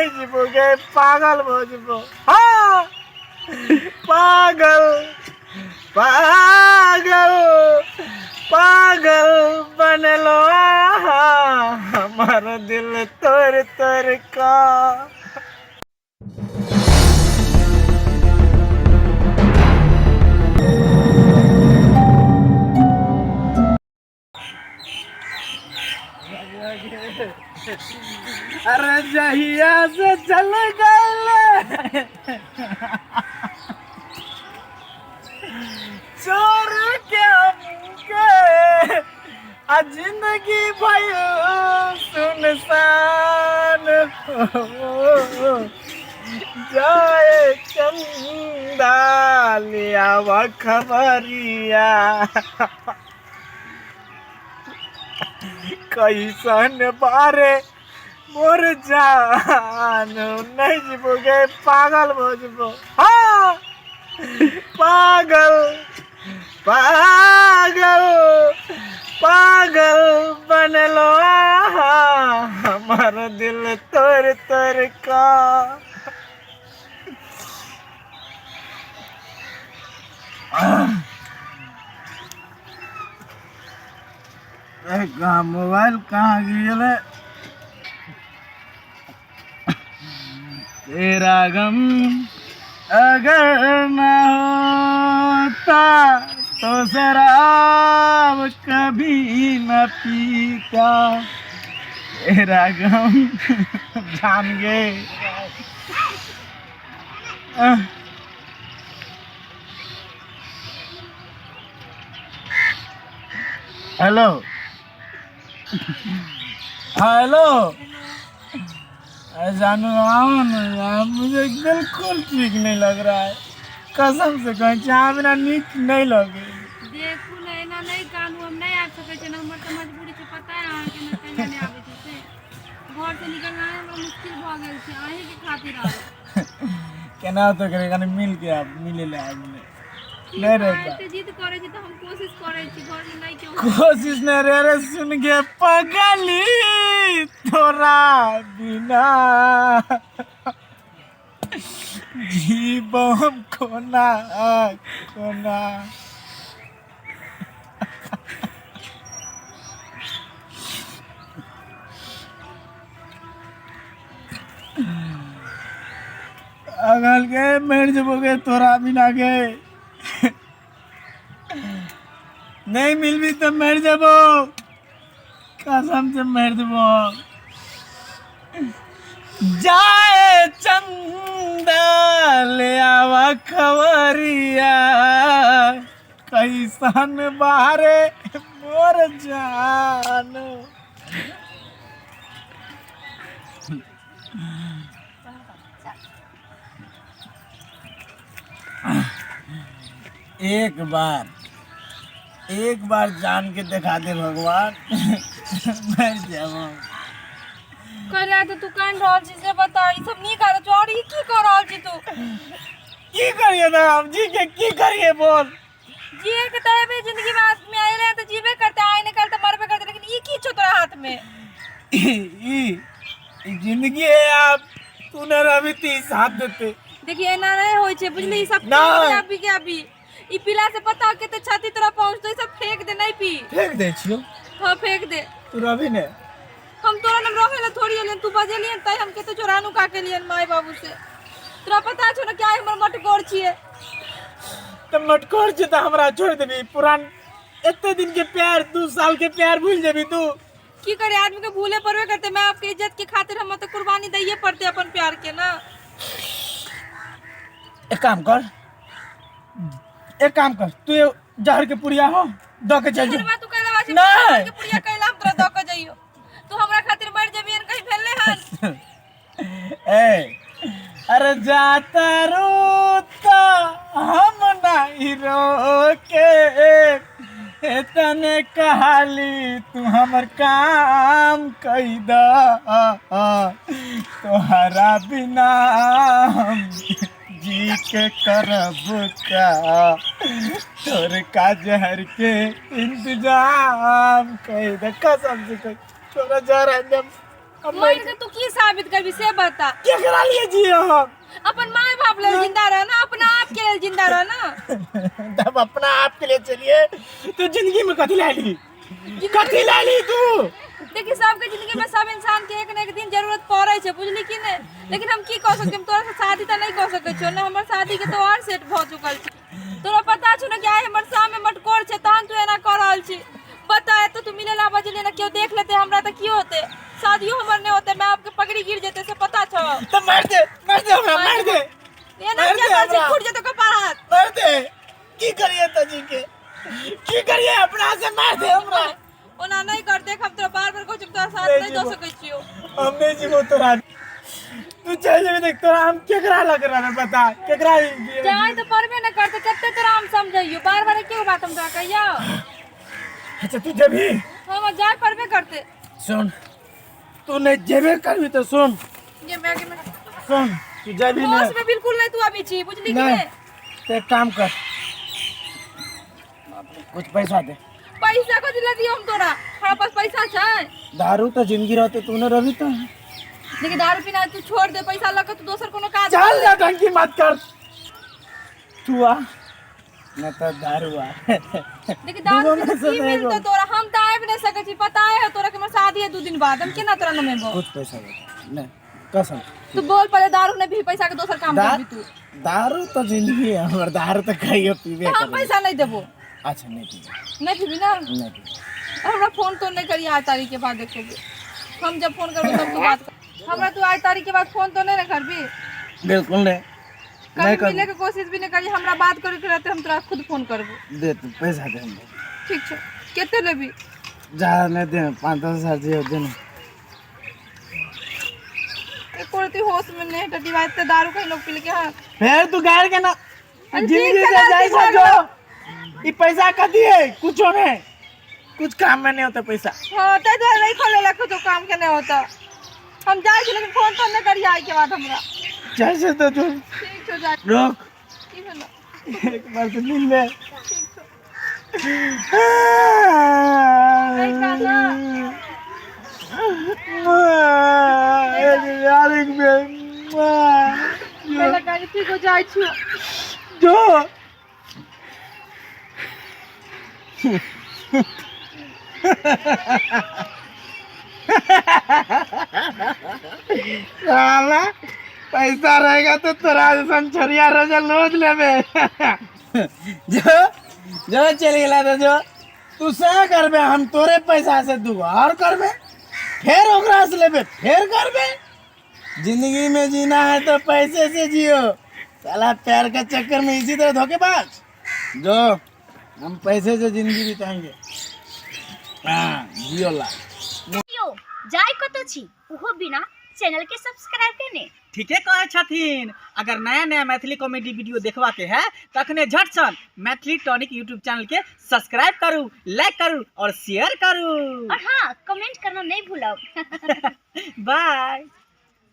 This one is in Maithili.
नहीं जीबो गे, पागल भऽ जेबो। हाँ, पागल पागल पागल बनलो हमर दिल तोड़ तोड़ का। अरे जहिया से चल गए चोर के हमके आ जिंदगी भइल सुनसान हो। जाए चंदा लियावा खबरिया, कैसन बारे मोर जान। नहीं जीबो गे, पागल भऽ जेबो। हाँ, पागल पागल पागल बनलो हमर दिल तोड़ तोड़ का। कहाँ मोबाइल कहाँ गेलै? तेरा गम अगर न होता तो शराब कभी न पीता। तेरा गम जान गए। हेलो, हाँ हेलो, अरे जानू आओ ना यार, मुझे बिल्कुल ठीक नहीं लग रहा है, कसम से कहीं चाह बिना नीक नहीं लगे। देखू ने, एना नहि कानू, हम नहि आबि सकै छियै। हमर तऽ मजबूरी छै, पता है अहाँके ने, केना नहि आबै छै से। घरसँ निकलना हमरा मुश्किल भऽ गेल छै अहीँके खातिर आब। केना तो करे, कनी मिल के आप मिले ले आबि नहीं नहीं रहता। एते जिद करै छी तऽ हम कोशिश करै छी, घरमे नहि केओ। कोशिश नहीं रे। रे सुन गे पगली, तोरा बिना जीवन कोना कोना। अगल के मर जबो गे तोरा बिना गे, नहीं मिलबी तो मर जबो, कसम से मर जबो। जाए चंदा ले आवा खबरिया, कैसन बारे मोर जान। एक बार, एक बार जान के दिखा दे भगवान, मर जाबो। कहला तऽ तू कान रहल छी से बता, ई सब नीक आदत छौ? और ई की कऽ रहल छी तू? की करिए ना हम जी के, की करिए बोल? जिए के तऽ एबे जिंदगी में आदमी आएले हैं तऽ जीबे करते, आइ निकल तऽ मरबे करते, लेकिन ई की छौ तोरा हाथ में? ई ई ई जिंदगी है आप, तू न रवि ती साथ देते। देखिए, एना नहीं होइ छै, बुझली? ई सब नहीं। फेंक दे अभी के अभी। ई पीला से पता के तऽ छाती तोरा पहुंचतो। ई सब फेंक दे, नहीं पी। फेंक दे छियो? हाँ, फेंक दे। तू रवि ने। हम तोरा नाम रहे ला थोड़ी एलियन, तू बजेलियन तै हम के तो चोरा नुका के लियन माय बाबू से। तोरा पता छौ ना क्या हमर मटकोर छिए। तऽ मटकोर छै तऽ हमरा छोड़ देबी? पुरान एते दिन के प्यार, 2 साल के प्यार भूल जेबी तू? की करे, आदमी के भूले पड़बे करते। मैं आपके इज्जत के खातिर हम तो कुर्बानी दैये पड़ते अपन प्यार के ना। एक काम कर, एक काम कर, तू ये जहर के पुड़िया हो दऽ के चल जो। करबा तू कहला बात? नहीं। के पुड़िया कहला हम तोरा दऽ के जइयो, तू हमरा खातिर मर जेबी कहीं भेलले हन? ए अरे जाता रोता हम नहीं रोके, तने कहाली तू हमर काम कई द, तोहरा बिना हम जी के करब का, तोर का जहर के इंतजाम कई द। कसम से कह, तोरा जहर एकदम। हम मर के तू की साबित करबी से बता। केकरा लिए जिए हम? अपन माय बाप लेल जिंदा रह ना, अपना आप के लेल जिंदा रह ना। तब अपना आप के लिए चलिए तू जिंदगी में कथी ला ली, कथी ला ली तू? देखी सबके जिंदगी में सब इंसान के एक न एक दिन जरूरत पड़े छै, बुझली कि नहीं? लेकिन हम की कह सकै, हम तोरा से शादी तऽ नहीं कह सकै छियौ ने, हमर शादी के तो और सेट भऽ चुकल छै। तोरा पता छौ ने कि आइ हमर सामने मटकोर छै, तहन तू एना कऽ रहल छी। बता, एतऽ तू मिले ला बजली ने, केओ देख लेते हमरा तऽ की होते? शादियो हमर नहीं होते, माय बाप के पगड़ी गिर जेते, से पता छौ? तो मार दे, मार दे हमरा, मार दे। एना मार किया दे करै छी? हमरा। फूट जेतौ कपार हाथ। मार दे, की करिए तजी के, की करिए अपना से, मार दे हमरा। ओना नहीं कर, देख हम तोरा बार बार कहै छियौ, तोरा साथ नहीं नहीं दऽ जीबो। सकै छियौ। हम नहीं जीबो तोरा, तू चल जेबी देख तोरा हम केकरा लग रहा है बता, केकरा? जाय तऽ पड़बे न करतै, कते तोरा हम समझैयौ बार बार, एके गो बात हम तोरा कहियौ। अच्छा तू जेबी? हम जाय पड़बे करतै। सुन, तू नहीं जेबे करबी तो सुन। ये मैं के मैं सुन, तू जेबी होश नहीं में बिल्कुल नहीं तू अभी छी, बुझली कि नहीं नहीं? तो एक काम कर, कुछ पैसा दे। पैसा को दिला दियो हम तोरा? हमरा पास पैसा छै? दारू तो जिंदगी रहते तू न रवि तो। देखी दारू पीना तू छोड़ दे, पैसा लग के तू दोसर कोनो काज चल जा, टंकी मत कर, तू आ न तो दारू आ। देखी दारू दूगो में पी से की तो एगो। मिलतो तोरा? हम तऽ आबि नहि सकै छी, पता है तोरा कि हमर शादी है 2 दिन बाद, हम केना तोरा नमेबो? कुछ पैसा दे नहीं कसम। तू बोल पहले, दारू नहीं पी, पैसा के दोसर काम करबी तू? दारू तो जिंदगी है हमर, दारू तो कहियो पीबे तऽ हम करबै। पैसा नहीं देबो। अच्छा नहीं पीबे? नहीं पीबी ना? नहीं पीबे। हमरा फोन तो नहीं करी आज तारीख के बाद, देखो हम जब फोन करबो तब तू बात कर। हमरा तू आज तारीख के बाद फोन तो नहीं ना करबी? बिल्कुल नहीं। नहीं। कभी मिले के कोशिश भी नहीं करी, हमरा बात करे के रहते हम तोरा खुद फोन करबो। दे तू पैसा दे हमको। ठीक छै, कते लेबी? ज्यादा नहीं दे, 5-10 हजार दियो दे ना। एको रति होश में नहीं है डिवाइस ते, दारू कहीं लोग पी के हाँ। फिर तू गाड़ के ना अरे जिंदगी ठीक से है, जाई गलती भऽ समझो, ये पैसा कथी है? कुछो नहीं, कुछ काम में नहीं होता पैसा। हाँ, ताहि दुआरे नहीं खोले लखो तो काम के नहीं होता। हम जाइ छी, लेकिन फोन तो नहीं करी आइ के बाद हमरा। जैसे तो तू ठीक छौ, जाइ। रोक। की भेलो? एक बार तो मिल ले। ठीक छौ। नहीं काना। यार एक बेर पहिले कही, ठीक हो जाइ छी। जो साला पैसा रहेगा तो तोरा जैसन छोरिया रोजा लोज लेबे। जो जो चल गेला तो जो तू सह करबे, हम तोरे पैसा से दूगो और करबे, फिर ओकरा से लेबे, फिर करबे। जिंदगी में जीना है तो पैसे से जियो। साला प्यार के चक्कर में इसी तरह धोखेबाज। जो हम पैसे से जिंदगी बिताएंगे। हाँ जियो ला। यौ, जाय कतौ छी ओहो बिना चैनल के सब्सक्राइब केने? ठीके कहै छथिन। अगर नया नया मैथिली कॉमेडी वीडियो देखबाके है तखने झटसन मैथिली टॉनिक यूट्यूब चैनल के सब्सक्राइब करू, लाइक करू और शेयर करू। और हाँ, कमेंट करना नहीं भूलब। बाय।